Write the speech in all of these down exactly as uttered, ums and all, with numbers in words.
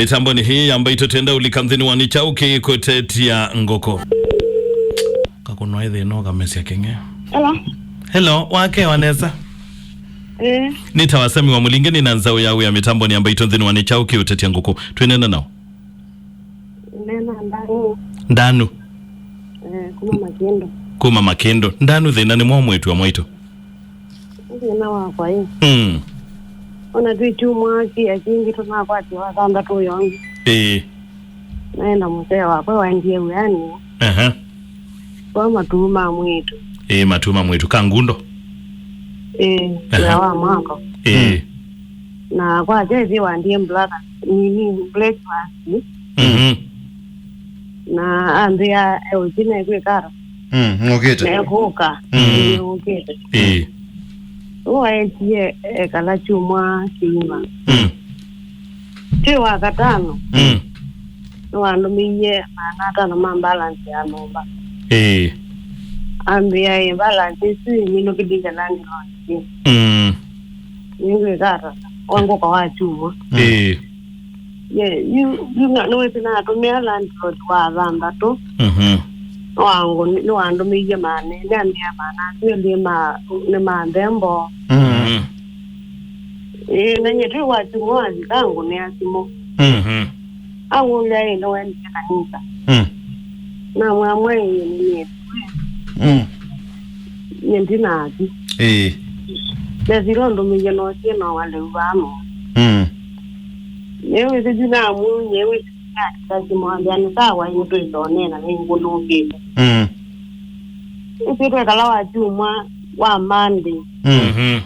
Mĩtambonĩ hii ya Mbaitũ twenda ũlika nthĩnĩ wa nĩ kyaũ kĩkũtetya ngũkũ. Kakũnwa ĩthĩna ũkamesya kĩng'e. Hello. Hello, wakewa nesa? Eh. Nĩ ta wasemi wa mũlinge nĩ na nzaũ ya wĩa mĩtambonĩ ya Mbaitũ nthĩnĩ wa nĩ kyaũ kĩũtetya ngũkũ. Twĩnena nao. Nena ndanu. Ndanu. Eh, kuma Makĩndũ. Kuma Makĩndũ. Ndanu thĩna nĩ mwa mwĩĩtu wa mwaitũ. Thĩna wakwa ĩ. Mm. Ona twĩ kyumwa kĩya kĩngĩ tũnakwatĩwa thanthatũ yongi. Ĩĩ. Naenda mũsee wakwa waendie wĩanĩ. Aha. Kwa matuu ma mwĩĩtu. Ĩĩ, matuu ma mwĩĩtu. Ka ngundo? Ĩĩ, aha. Wĩa wa mwako. Ĩĩ. Mm. Na kwakya ĩthi wandie black, nini, breakfast. Mhm. Na ambĩa eũthi nekwĩkara. Mm, ngũkĩte. Nekũka. Mm. Nĩũkĩte. Ĩĩ. Ũaetie ekala kyumwa kĩima. Mm. Twĩ wa katano. Mm. Nĩwandũmĩie maana atano ma balance ya nyũmba. Ĩĩ. Ambĩa ĩ balance ĩsu ĩminũkĩlĩte landlord. Mm. Nĩngwĩka ata? Wangũka wa kyumwa. Ĩĩ. Ye, yu, yu na, nĩwĩsĩ natũmĩa landlord wa thanthatũ. Mhm. Nĩwangũ-, nĩwandũmĩie maana, nĩambĩa maana asu elĩ ma, nĩ ma nthembo. Mhm. Ĩĩ, na nye twĩ wa simũ, wasika ngũnĩa simũ. Mhm. Angũlya ĩ, nĩwendie kanisa. Mm. Namwĩa mwe ĩ, nĩnĩendie. Mm. Nye ndinathi. Ĩĩ. Ndesĩlwe ndũmĩie nosie no waleu vano. Mm. Nĩwĩsĩ ju namwĩu, nĩwĩsĩ ati simwambĩa nĩ sawa, ĩĩ nĩtwĩsonena nĩngũnũkĩte. Mm. Ũsu twekala wa kyumwa wa Monday. Mm. Mhm.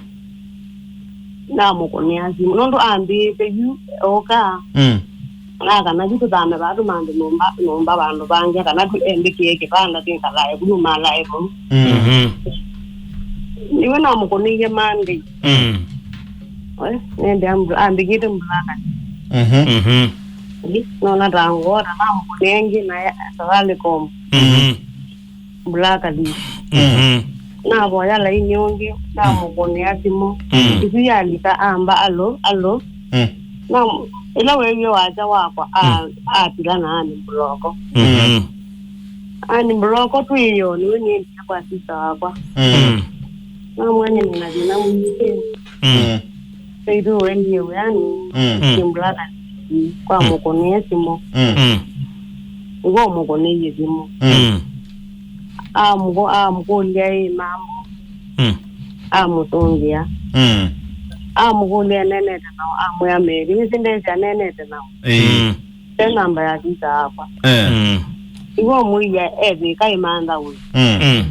Namũkũnĩa simũ. Nũndũ ambĩĩte yu oka. Mm. Na kana yu tũthame vaa tũmanthe nyũmba, nyũmba vandũ vangĩ, kana tu endĩkĩe kĩvanda twĩkalae vu, numalae vau. Mm. Mhm. Nĩwe namũkũnĩie Monday. Mm. We, nende ambĩkĩte mbulakani. Mhm. Mhm. Nona ta ngoo, na namũkũnĩa ĩngĩ na ya Safaricom. Mhm. Black List. Mhm. Navoya laini ũngĩ, namũkũnĩa simũ. Mm. Ĩsu yalika amba, "Alo, alo." Mm. Na ĩla weewie wasya wakwa, a-, mm, atila na ani mbuloko. Mhm. Ani mbuloko twĩyo, nĩwe nĩendie kwa sista wakwa. Mm. Namwene nĩna thĩna mwingĩ. Mm. Saitũ wendie wĩanĩ, mm, mm, nĩ mbulaka kwa, mm, mũkũnĩe simũ. Mm. Mm. Nĩguo mũkũnĩie simũ. Mm. Mm. Amũkũ-, amũkũlya ĩ mambo. Mm. Amũsũngĩa. Mm. Amũkũlya nenete nao, amwĩa Mary, wĩsĩ ndesĩ anenete nao. Ĩĩ. Mm. Te namba ya sista wakwa. Eh. Mm. Iwe ũmũia ethĩka ĩmantha wĩ. Mm. Mm.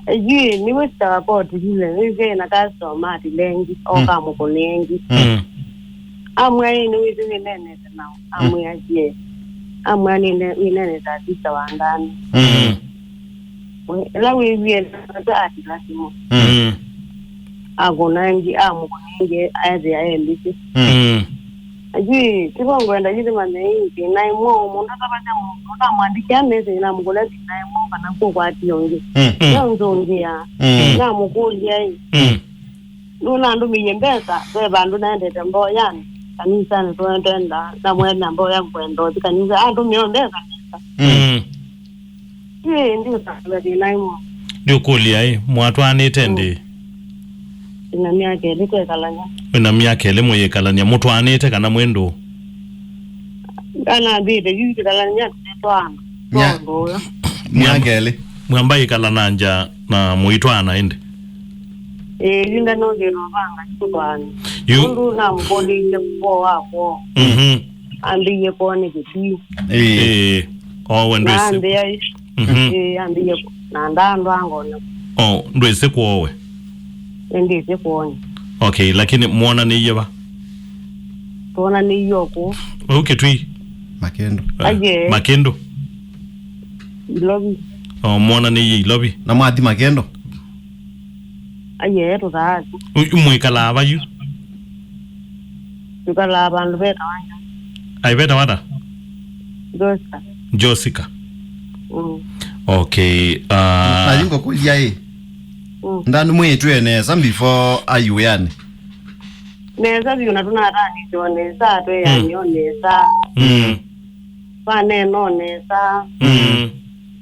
Yu nĩwĩsĩtaga koti vile, nĩwĩsĩ na customer ati lengi, mm, oka mũkũnĩ engi. Mm. Amwĩa ĩ nĩwĩsĩ wĩnenete nao. Mm. Amwĩa ye. Amwĩa nĩne-, wĩnenete na sista wa ndani. Mm. Ĩla wĩwie nata ati lasimo. Mm. Akũna ĩngĩ, amũkũna ĩngĩ, aethĩa e mbĩsĩ. Mm. Mm. Ajui, tivo ngwenda yu thimanye ĩ, thĩna ĩmwe, mũndũ atavasya mũndũ, ũtamwandĩkĩa message, namũkũlya thĩna ĩmwe, kana kũkwatia ũngĩ. Mm. Mm. Nonzũngĩa. Mm. Namũkũlya ĩ. Mm. Nũnandũmĩie mbesa, ve vandũ naendete mboyanĩ, kanisanĩ tũendenda, namwene mboya ngwenda ũthi kanisa, andũmĩa mbesa nesa. Mm. Mm. Ĩĩ, ndiũtavya thĩna ĩmwe. Ndiũkũlya ĩ, mwatwaanĩte ndĩ? Ĩna myaka ĩlĩ twekalany'a. Wĩna myaka ĩlĩ mũyĩkalany'a, mũtwaanĩte kana mwĩ ndũũ? Anambĩte yu tũkalany'a tũtwaana. Mya-, tondũ ũyo. Myaka ĩlĩ. Mwamba ĩkala na nja na mũitwaana ĩndĩ? Ĩĩ, yu ndanokĩtwa vanga tũtwaane. Yu- Ũndũ namũkũlĩilye kwoo wa kwoo. Mhm. Ambĩie kwoo nĩ kĩtii. Ĩĩ. Ĩĩ. Owe ndwĩsĩ. Nambĩa ĩ. Mhm. Ĩĩ, ambĩie ku-, na ndaandwa ngone. Oh, ndwĩsĩ kwowe? Ĩndĩsĩ kwoo. Okay, lakini mwonanĩie va? Twonanĩie ũkũ. Vau Kĩtui? Makĩndũ. Aye. Makĩndũ? Ilovi. Oh, mwonanĩie Ilovi? Na mwathi Makĩndũ? Aye, tũthaati. U-, mwĩkalaa va yu? Twĩkalaa vandũ vetawa Njo-, Ai, vetawa ata? Josika. Josika. Mm. Okay, uh, na yu ngũkũlya ĩ. Mm. Ndanu mwĩĩtu ene nesa before ayu wĩanĩ? Nesa vyũ na tũnatanĩsye o nesa, tweanĩa o nesa. Mm. Twanena o nesa. Mm.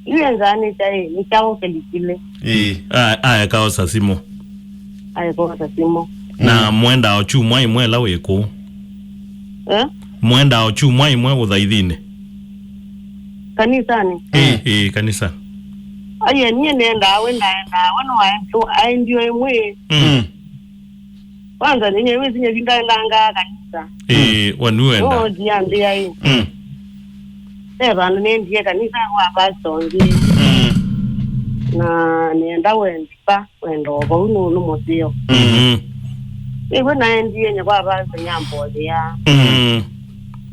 Yu enzaa nĩ kyaĩ, nĩ kyaũ kĩlikile. Ĩĩ. A- aeka osa simũ. Aeka osa simũ. Na mwendaa o kyumwa ĩmwe ĩla wĩ kũu? Eh? Mwendaa o kyumwa ĩmwe ũthaithinĩ? Kanisanĩ? Ĩĩ, ĩĩ, kanisa. Aiye, niĩ nendaa we, ndaendaa we, no aendio ĩmwe. Mm. Kwanza ninye wĩsinya vindaendangaa kanisa. Ĩĩ, wanu wenda. No ndiambĩa ĩ. Mm. Ve vandũ nendie kanisa kwa pastor ũngĩ. Mm. Na nĩenda wendi pa wenda o vau nũndũ mũseo. Mhm. Nĩw'o naendie nye kwa pastor nyambothea. Mm.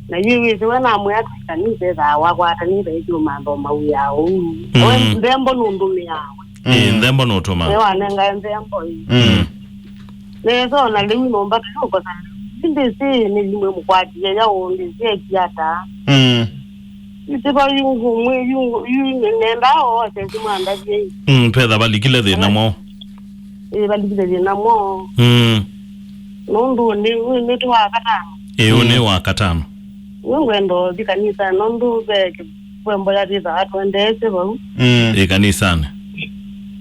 Na yu wĩsĩ we namwĩa atĩ kanisa ĩthaa wakwatanĩte ĩkyũmantha mawĩa ũu. Mm. We nthembo nũndũmĩaa we. Ĩĩ, nthembo nũtũmaa. We wanengae nthembo ĩ. Mm. Nesa ona lĩu nyũmba tũyũkosa. Ndĩsĩ nĩ yimwe mũkwatie ya ũndĩ syekiata. Mm. Itiba yungu mwe yungu yu nenda ose simwandavye. Mm, petha valikile thĩna mo. Ĩ, valikile thĩna mo. Mm. Nũndũ nĩ nĩ twa katano. Ĩ, ũnĩ wa katano. Nĩngwenda ũthi kanisa nũndũ ve kĩvwembo ya thĩtha atwendeesye vau. Mm. Ĩ kanisanĩ.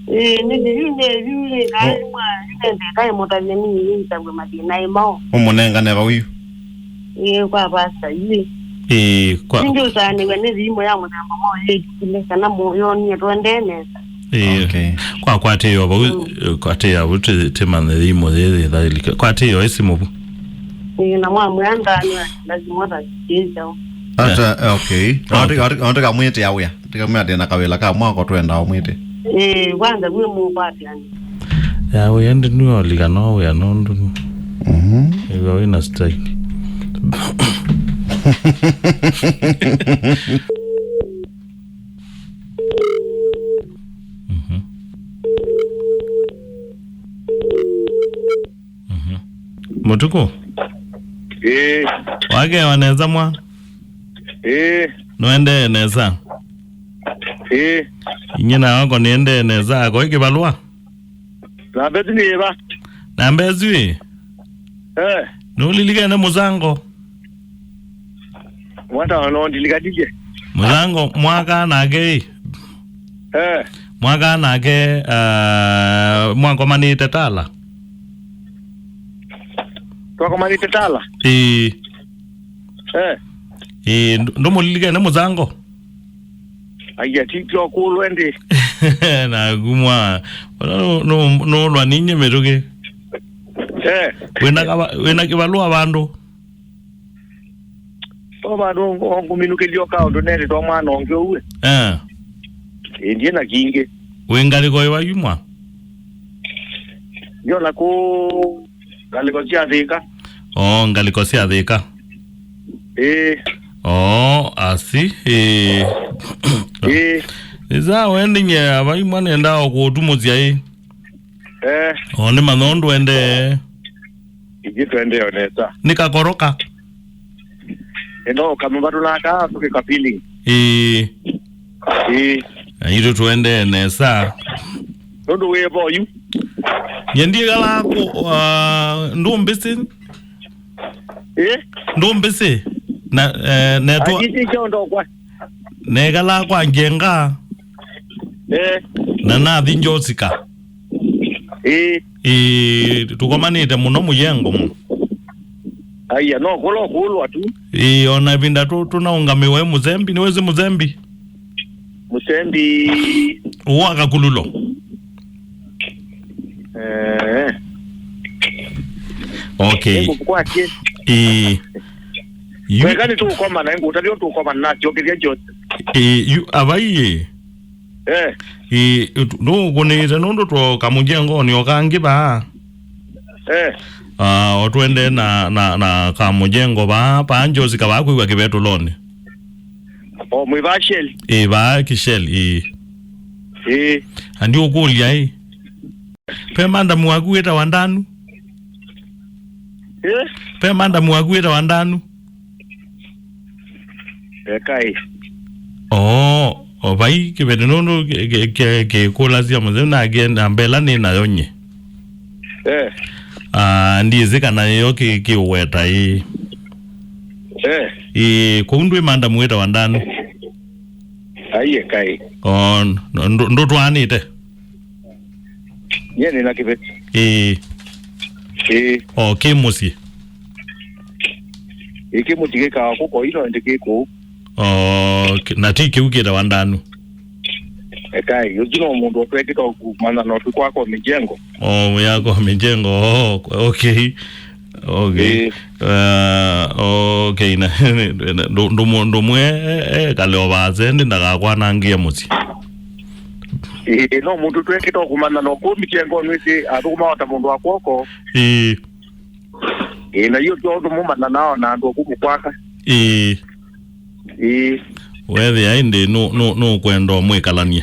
Ĩĩ, nĩ yu nĩ yu nĩ kaĩ mwa nende kaĩ mũtavye nĩ nĩ itagwe mathĩna ĩmao. Ũmũnengane vau yu. Ĩĩ, kwa pastor yu. Ĩĩ, kwa. Nĩngĩ ũsaanĩw'a nĩ thimũ ya mũthemba mwa yĩkile kana mũyonie twendee nesa. Ĩĩ. Okay. Kwa kwatĩĩo vau, mm, kwatĩĩa vau tĩ- tĩmanye thimũ yĩĩ yĩthaĩlike. Kwatĩĩo ĩsimũ vu. Ĩĩ, na mwamwĩa ndaanĩwa lazima ũthaĩkĩĩsya. Ata, okay. Okay. Ati kamwĩtĩa wĩa. Tikamwĩa ndĩ na kawĩla ka mwako twenda ũmwĩtĩ. Ĩĩ, kwanza wĩ mũkwatĩani. Ya wĩa ndi nĩolika no wĩa nũndũ. Mhm. Ĩw'a wĩ na strike. Mhm. Mhm. Mũtuku? Ĩĩ. Wakewa nesa mwa? Ĩĩ. Nũendee nesa? Ĩĩ. Inye na wako nĩendee nesa, akoi kĩvalũa? Na mbesi nĩ ĩva? Na mbesi ĩ? Eh. Nũlilikene mũsango? Mwata no ndilikanilye. Mũsango mwaka nake ĩ? Eh. Mwaka nake, ah, mwakomanĩte tala? Twakomanĩte tala? Ĩĩ. Eh. Ĩĩ, ndũ- ndũmũlilikene mũsango? Aiya, ti tyo kũlwe ndi. Na kumwa, no, no, no, nũlwa ninye mĩtũkĩ. Eh. Wĩna kava- wĩna kĩvalũa vandũ? To vandũ ngũminũkĩlio kaũndũ nĩlĩtwa mwana ũngĩ ũu. Eh. Ĩndie na kingĩ. Wĩ ngalĩko ĩva yu mwa? Ndiona kũ ngalĩko sya Thĩka. Oo, ngalĩko sya Thĩka. Ĩĩ. Oo, asi, ĩĩ. Ĩĩ. Nĩ sawa, we ndinye ava imwe nenda o kũtumũsya ĩ. Eh. O nĩ manya ũndũ endee. Iji twendeo nesa. Nĩ kakoroka. Ĩno kamũvatũla kaa tũkĩka feeling. Ĩĩ. Ĩĩ. Na itũ tũendee nesa. Nũndũ wĩ vo yu. Nye ndikalaa kũ, uh, ndũmbĩsĩ. Ĩ? Ndũmbĩsĩ. Na, eh, netwa- Akisi kyondo kwa. Nekalaa kwa Njenga. Eh. Na nathi Njosika. Ĩ. Ĩ, tũkomanĩte mũno mũyengo mũno. Aiya, no kũla ũkũlwa tu. Ĩ, ona ĩvinda tũ- tũnaũngamĩwa ĩ mũsembi, nĩwĩsĩ mũsembi? Mũsembi. Ũũ wa Kakululo. Eh. Okay. Nĩngũkwatie. Ĩ. Yu- Weka nĩtũkoma na ngũtavya tũkoma na syokethia Joseph. Ĩ, yu- avai ĩ. Eh. Ĩ, tu- nũkũnĩte nũndũ twoka mũjengonĩ o kangĩ vaa. Eh. Ah, o twende na, na, na ka mũjengo vaa, vaa Njosi kavaa kwĩw'a kĩvetũlonĩ. O mwĩ vaa Shell? Ĩ, vaa kĩ Shell, ĩ. Ĩ. Andi ũkũlya ĩ. Pe mandamu waku wĩtawa Ndanu? Ĩ? Pe mandamu waku wĩtawa Ndanu? Ekai. Oo, o vai kĩveti nũndũ kĩ- kĩ- kĩ- kĩkũlasya mũtheu na kĩenda mbela nĩ nayo nye. Eh. Ah, ndiĩsĩ kana ĩyo kĩ-, kĩũweta ĩĩ. Eh. Ĩĩ, kũu ndwĩ manda mwĩtawa Ndanu? Aiye kai. O, ndũ-, ndũtwaanĩte? Nyie nĩ na kĩveti. Ĩĩ. Ĩĩ. O, kĩ mũsyĩ? Ĩkĩ mũtikĩkaa kũko ino ĩndĩ kĩ kũu. O, ki-, na ti kĩu kĩtawa Ndanu? Ekai, ũsu no mũndũ ũtwekĩka kumana na ũtũ kwakwa mĩjengo. O, wĩyakwa mĩjengo. O, okay. Okay. Ĩĩ. Uh, okay, na ndũ-, ndũ-, ndũmwe, eh, eh, kale o vasendi ndagakwanangie mũsyĩ. Ĩĩ, no mũndũ twekĩta kumana na ũkũ mĩjengo nwĩsĩ athũkũma o ta mũndũ wa kwoko. Ĩĩ. Ĩĩ, na iyo tyo ũndũ mũmana nao na andũ akũmũ kwaka. Ĩĩ. Ĩĩ. Wethĩa ĩndĩ nũ-, nũ-, nũkwenda ũmwĩkalanie?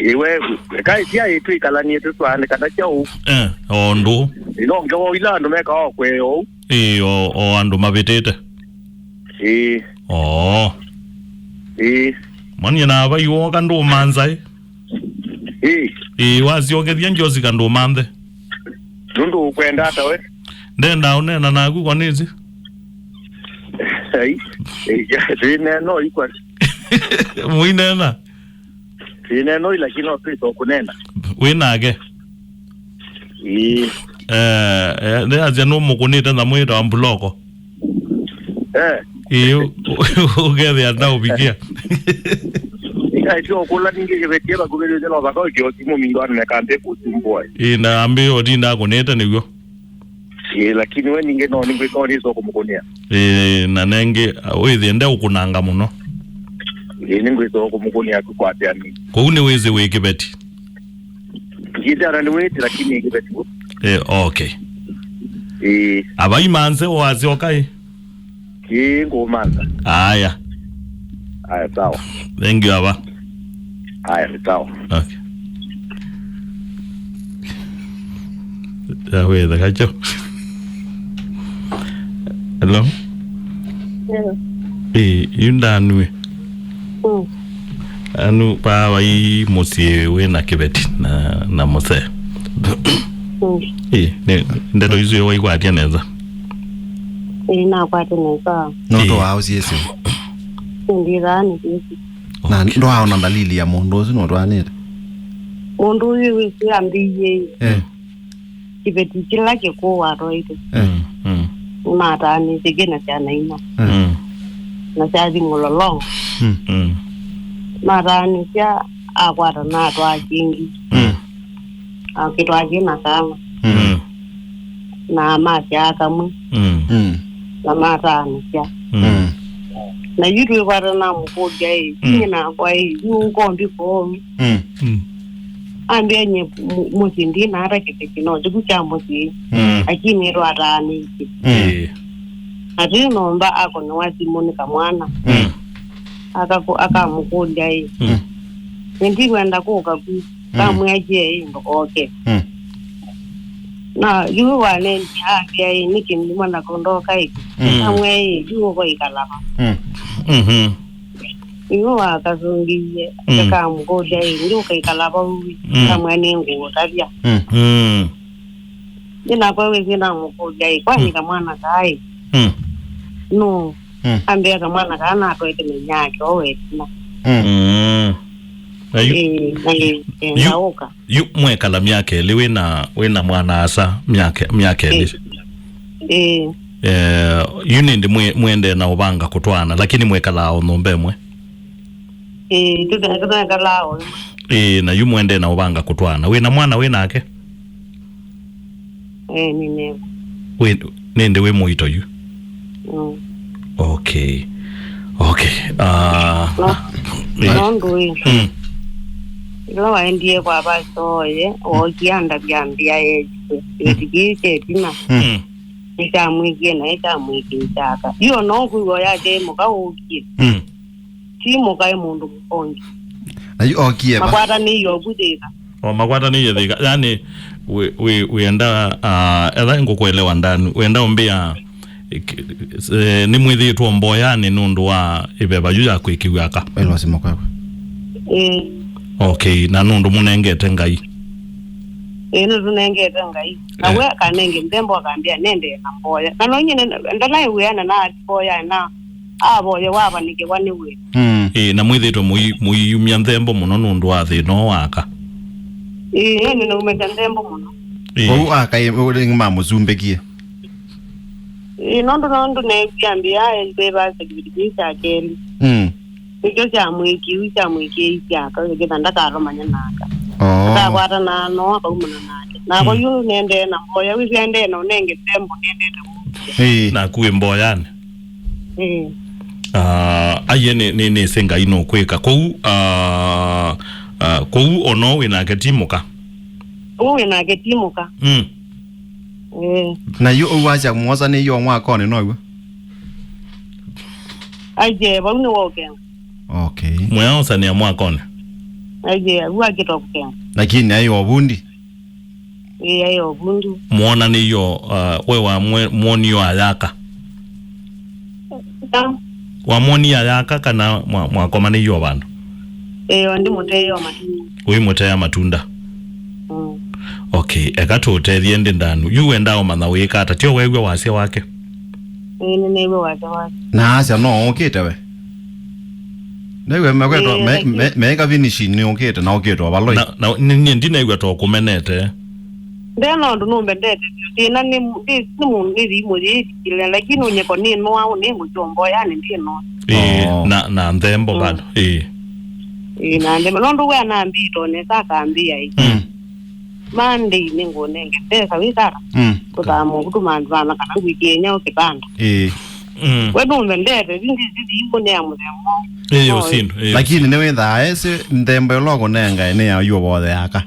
Ĩĩ, we, kaĩ sya ĩĩ twĩkalanie tũtwaane kana kyaũ? Eh, o ndũ. Ĩĩ, no ngewa ila andũ mekaa o kwee ũu. Ĩĩ, o, o andũ mavĩtĩte. Ĩĩ. Oo. Ĩĩ. Manie na vai woka ndũmanza ĩ? Ĩĩ. Ĩĩ, wasyokethya njosi ka ndũmanthe. Nũndũ ũkwenda ata we? Ndenda ũneena naku kwa nĩsĩ. Ai. Ĩĩ, twĩneena oi kwa. Mũineena? Twĩneena oi lakini no twĩsa kũneena. Wĩ nake? Ĩĩ. Eh, eh, nĩasya nũmũkũnĩte na mwĩtawa mbuloko. Eh. Ĩĩ, ũ-, ũkethĩa ndaũvikia. Ĩkaĩtio kũla ningĩ kĩvetie vakuvĩlĩte no vaka ũkĩo simũ mingo aneka mbĩ kũsumbua. Ĩĩ, na ambĩ ũtinda akũnĩte nĩw'o. Ĩĩ, lakini we ningĩ no nĩngwĩka ũnĩso kũmũkũnĩa. Ĩĩ, na nengĩ, wĩthĩe ndeũkũnanga mũno. Ĩĩ, nĩngwĩsa kũmũkũnĩa tũkwatĩani. Kũu nĩwĩsĩ wĩ kĩveti. Ndiĩtana nĩ wĩtĩ, lakini ĩkĩveti. Eh, okay. Ĩĩ. Avai manze wasyoka ĩ? Ĩĩ, ngũmanza. Aya. Aya, sawa. Thank you, ava. Aya, ni sawa. Okay. Yawetha kacho. Hello? Hello. Ĩĩ, yu ndanue. Mm. Anu paa vai mũsyĩ wĩ na kĩveti na, na mũsee. Mm. Ĩĩ, nĩ, ndeto isu waikwatia nesa? Ĩĩ, nakwate nesa. No Ĩĩ. Tũwaa ũsyĩsĩ. Ndithaa nĩ kĩsi. Na Okay. Ndwaaona ndalili ya mũndũ ũsu nũtwaanĩte? Mũndũ ũyũ wĩsĩ ambĩie Eh. kĩveti kĩla kĩkũũ watwaĩte. Eh. Mm, mm. Nĩmataanĩsye kĩna syana inya. Eh. Mm. Na syathi mũlolongo. Mm. Mm. Mataanĩsya akwata na atwaa kĩngĩ. Mm. Akĩtwaa kĩna kana. Mm. Mm. Na masyaa kamwe. Mm. Mm. Na mataanĩsya. Mm. Mm. Na yu twĩkwata namũkũlya ĩ, Mm. inyie nakwa ĩ, yu ũkombi kũũ? Mm. Mm. Ambĩa nye mu-, mũsyĩ ndi na ata kĩveti no kĩku kya mũsyĩ. Mm. Lakini twataanĩsye. Mm. Ĩĩ. Atĩ nyũmba akonewa simũ nĩ kamwana. Mm. Akaku-, akamũkũlya ĩ. Mm. Nĩndikwenda kũka ku. Mm. Kamwĩa atie ĩ, ndũkoke. Mm. Na yu wanendia ambĩa ĩ, nĩkĩ ndimwenda kũndoka ĩ. Mm. Kamwĩa ĩ, yu ũkoikala va. Mm. Mhm. Yu wakasũngĩie, Mm. akamũkũlya ĩ, ndi ũkaikala vau ĩ. Mm. Kamwĩa nĩngũũtavya. Mm. Mm. Nĩ nakwa wĩsĩ namũkũlya ĩ, kwani Mm. kamwana kaĩ? Mm. No. Mm. Ambĩa kamwana kaa natwaĩte mĩnyake o wetina. Mm. Mm. Na yu, Ĩĩ, na yu, ĩĩ, yu, ndaũka. Yu mwekala myaka ĩlĩ wĩ na, wĩ na mwana asa myaka, myaka ĩlĩ. Ĩĩ. Ĩĩ. Eh, yu nĩndĩ mwĩ-, mwendee na ũvanga kũtwaana, lakini mwĩkalaa o nyũmba ĩmwe? Ĩĩ, tũte-, tũtekalaa o ĩmwe. Ĩĩ, na yu mwendee na ũvanga kũtwaana. Wĩ na mwana wĩ nake? Ĩĩ, nĩneo. Wĩ, nĩndĩ wĩ mũito yu? Mm. Okay. Okay. Ah, No, ah, no ndũĩ. Mm. Ĩla waendie kwa pastor oye, wookie andavya mbĩa yesie. Mm. Kĩveti kĩĩ kya ĩtina. Mm. Nĩkyamwĩkie na ĩkyamwĩkĩĩte aka. Yu ona ũkwĩw'a yake mũka ũkie. Mm. Ti mũka ĩ mũndũ mũkongi. Na yu okie va? Makwatanĩie oku thĩka. O makwatanĩie thĩka. Yani, wĩ, wĩ, wĩenda, ah, etha ngũkũelewa ndanu. Wĩenda ũmbĩa, eh, eh, nĩmwĩthĩĩtwe mboyanĩ nũndũ wa ĩveva yu ya kwĩkĩw'a aka? Ĩlosimo kwakwa. Ĩĩ. Okay, na nũndũ mũnengete Ngai. Ĩĩ, nĩtũnengete Ngai. Na Eh. we akanenge nthembo akambĩa nendee na mboya. Na no nyie ndalaĩ wĩana na ati mboya na avoye wavanĩkĩwa nĩ wĩ. Mm. Ĩĩ, na mwĩthĩtwe mũi- mũiyumya nthembo mũno nũndũ wa thĩna ũũ wa aka. Ĩĩ, nĩnaumasya nthembo mũno. Ĩĩ. Kwoou aka ĩ- ĩ- mamũsumbĩkie. Ĩĩ, nũndũ nũndũ neewie ambĩa ĩvasa kĩvĩti kĩu kya kelĩ. Mm. Nĩkyo kyamwĩkie, kyamwĩkie isyaka, kĩtha ndakaromanya naka. Oh. Akakwatana no akaumana nake. Nakwa Mm. yu nendee na mboya, wĩsĩ endee na ũnenge nthembo nendete mũndũ. Ĩĩ. Naku wĩ mboyanĩ. Ĩĩ. Ah, aiye nĩ, nĩ, nĩsĩ Ngai nũkwĩka. Kwoou, ah, ah, kwoou ono wĩ nake ti mũka? Ũũ wĩ nake ti mũka. Mm. Ĩĩ. Na yu ũu wasya mwosanĩie o mwakonĩ now'o? Aje, vau nĩ wa ũkenga. Okay. Mwaosanĩa mwakonĩ? Aje, vau akĩtwa kũkenga. Lakini aĩ o vundi? Ĩĩ, aĩ o vundi. Mwonanĩio, uh, we wa mwe- mwonio ayaka? Ta. Wamwonie ayaka kana mwa- mwakomanĩie o vandũ? Ĩĩ, o ndĩmũteea matunda. Ũimũtea matunda? Mm. Okay, eka tũũtethye ndĩ ndanu. Yu wendaa ũmanya wĩka ata? Tyo weew'a wasya wake? Ĩĩ, nĩneew'a wasya wake. Na asya no ũkĩte we? Nĩw'e mekwetwa Ĩĩ, me- lakini me- meĩka finishing nĩ ũkĩte na ũkĩtwa valoi. Na, na nĩ- niĩ ndinaigua ta ũkũmenete. Nde na ũndũ nũmbendete vyũ. Thĩna nĩ nĩ- nĩ mũndũ nĩ thimũ yĩĩthikĩle, lakini ũnyeko nĩ nũa nĩ ngũkyomboya nĩ ndĩ no. Ĩĩ, Oh. na, na nthembo Mm. bado. Ĩĩ. Ĩĩ, na nthembo. Nũndũ we anambĩĩte onesa akambĩa ĩ. Mm. Monday nĩngũnenge mbesa wĩ Sara. Mm. Kũthaa mũvutu mandu vana kana ngwĩkĩe nyau kĩvanda. Ĩĩ. Mm. We nũmbendete, ĩndĩ sithi imwe nĩ ya mũthemba. Ĩĩ, No, ũsindu, ĩĩ. Lakini nĩwĩthaa esi nthembo ĩla ũkũnengae nĩ ya yu vothe yaka.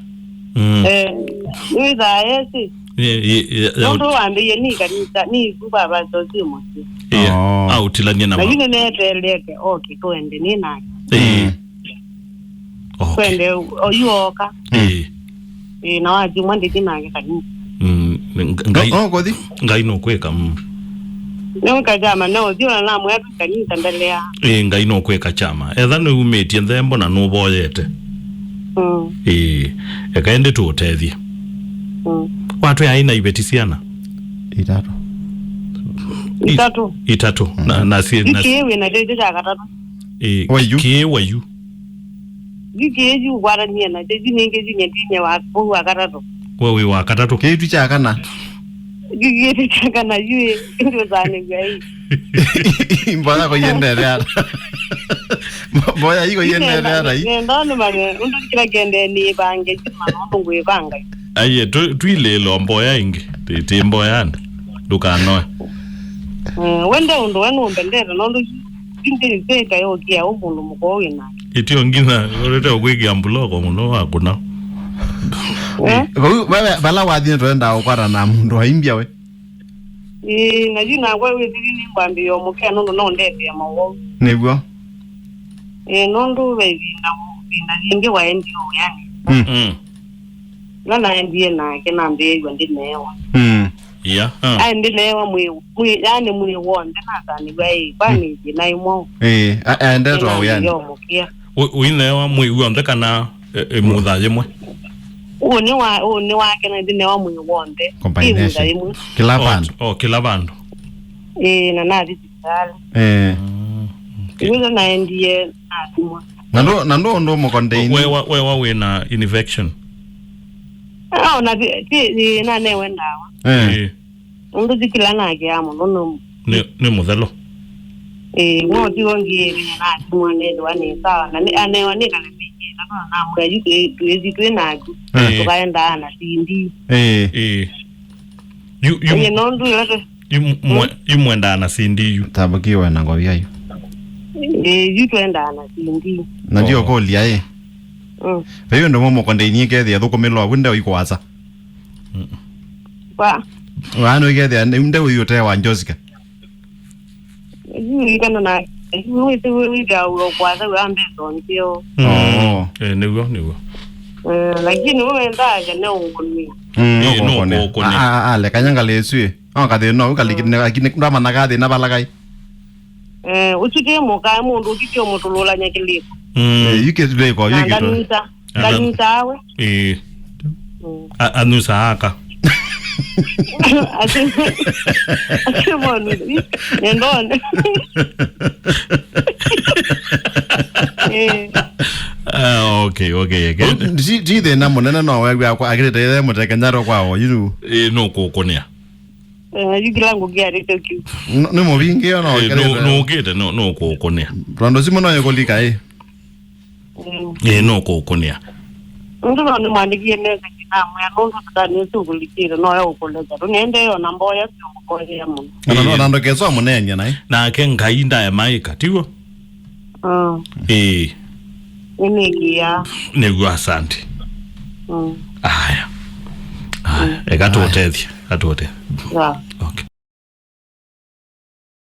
Mm. Eh, nĩwĩthaa esi. Ĩĩ, ĩĩ, ĩĩ, ya Nũndũ wambĩie nĩ kanisa, nĩ iku baba sosi mũsyĩ. Ĩĩ, Oh. aũtilanie na Na ma- yu nĩnetelete, okay, twende nĩ nake. Ĩĩ. Mm. Okay. Twende, o- yu oka. Ĩĩ. Ĩĩ, na wathi mwa ndithi nake kanisa. Mm, ng- Ngai, No, no, kothi? Ngai nũkwĩka, mm. Nĩũka kyama, no, ũthiĩ ona namwĩa tu kanisa ndelea. Ĩĩ, Ngai nũkwĩka kyama. Etha nĩumĩtie nthembo na nũvoyete. Mm. Ĩĩ, eka ĩndĩ tũũtethye. Mm. Watwĩa aĩ na iveti syana? Itatũ. I- Itatũ. Itatũ. Na, na si- na si- Ikiĩ wĩ na kĩĩ kya katatũ? Ĩĩ, Wayu. Kĩĩ wayu. Yu kĩĩ yu ũkwatanie nakyo, yu nĩngĩ yu nyendinye wa ũu wa katatũ. We wĩ wa katatũ. Kĩĩtu kya kana. Yu kĩĩtu kya kana yu ĩ, ndĩũsanĩw'a ĩ. Mboya ko yendete ata? Mboya iko yendete ata ĩ? Nenda nĩmanye ũndũ kĩla kĩendee nĩĩvange yu, mana ũndũ ngwĩvanga yu. Aiye, tũ- twilĩĩlo mboya ĩngĩ. Tĩ- tĩ mboyanĩ. Ndũkanoe. Mm, wende ũndũ we nũmbendete, nũndũ yu Ĩndĩ nzĩka yũkĩa ũ mũndũ mũkũũ wĩ nake. Ĩtio nginya ũrete ũkwĩkĩa mbuloko mũno wakũna. Eh? Vau, wewe, vala wathi nĩtwendaa ũkwata na mũndũ aimbya we. Ĩĩ, na yu nakwa wĩsili nĩngwambĩĩa ũmũkĩa nũndũ no ndethĩa mawau. Nĩw'o. Ĩĩ, nũndũ ve ĩvinda, ĩvinda yingĩ waendie wĩanĩ. Mm. Mm. Na naendie nake nambĩĩw'a ndĩneewa. Mm. Yeah. Uh. Aĩ ndĩneewa mwĩ, mwĩ, yani mwĩ w'onthe nasanĩw'a ĩ, kwa nĩ thĩna ĩmwe. Ĩĩ, a- aendete o wĩanĩ. Nĩnamũkĩa. Ũ- ũineewa mwĩ w'onthe kana e- ĩmutha yĩmwe? Ũũ nĩ wa, ũũ nĩ wake na ndĩneewa mwĩ w'onthe. Combination. Ĩmutha yĩmwe. Kĩla vandũ. Oh, kĩla vandũ. Ĩĩ, na nathi sivitalĩ. Eh. Ah, okay. Ĩwĩtha naendie nathimwa. Na ndũ, na ndũ ũndũ mũkondeini. Wewa, wewa wĩ na infection? Ah, ona ti, ti, ti, nanewe ndawa. Eh. Eh. Ũndũ ti kĩla nakĩa mũno no. Nĩ, nĩ mũthelo. Eh, no ti wongie nĩ nathimwa nethwa nĩ sawa. Na nĩ, anewa nĩ kana mĩingi na namwĩa yu twĩ, twĩ, twĩ naku. Eh. Tũkaendaa na sindi. Eh. Eh. Yu, yu, Ĩĩ, nũndũ ĩla tũ- yu mwe- yu mwendaa na sindi yu. Tamba kiwe na ngovia yu. Ĩĩ, yu twendaa na sindi. Na ndio Oh. Kolia ĩ. Mm. Vei ũndũ mwe mũkondeini kethĩa thũkũmĩlwa vu ndeo iko asa. Kwa. Wano ikethĩa ndeo yu tewa Jessica. Yu ikana na, yu wĩsĩ wĩ- wĩthĩawa kwasa wĩa mbesa nzeo. Mm. Oh. Eh, nĩw'o, nĩw'o. Eh, lakini we wendaa kene ũngũnĩ. Mm, Eh, no ũkũkũnĩa. Ũkũkũnĩa. Ah, ah, ah, lekanya ngalĩ ĩsu ĩ. No kathĩna ũu kalikine, lakini ndwamanya kathĩna vala kai. Eh, ũsu ti mũka, mũndũ ũkĩtio mũtũlũlanya kĩlĩko. Mm. Eh, yu kĩlĩko, yu Na kĩtũ. Ndanyuta, Aka- ndanyuta awe. Eh. A- anyusaa aka. Ati, ati mwana, nendone. Eh. Ah, okay, okay, okay. Ti ti thĩna mũnene no wew'a akĩrĩte mũtekenyaro kwao yu. Eh, no kũkũnĩa. Eh, yu kĩla ngũkĩarĩte kĩu. Nĩ mũvingi ona. Eh, no- nũkĩte no no kũkũnĩa. Tondũ simũ no ĩkũlika ĩ. Mm. Ĩĩ, nũkũkũnĩa. Nũndũ no nĩmwandĩkie message namwĩa nũndũ Satani ũsu ũkũlikĩte noyo ũkũleka. Tũnĩendee ona mboya syũmũkoyea mũno. Ona no- Ĩĩ. Na ndũkesa mũneenia naĩ. Nake Ngai ndaemaĩka, tiw'o? Mm. Ĩĩ. Nĩnĩkĩaa. Nĩw'o, asante. Mm. Aya. Aya. Eka tũũtethye. Eka tũũtethye. Yeah. Okay.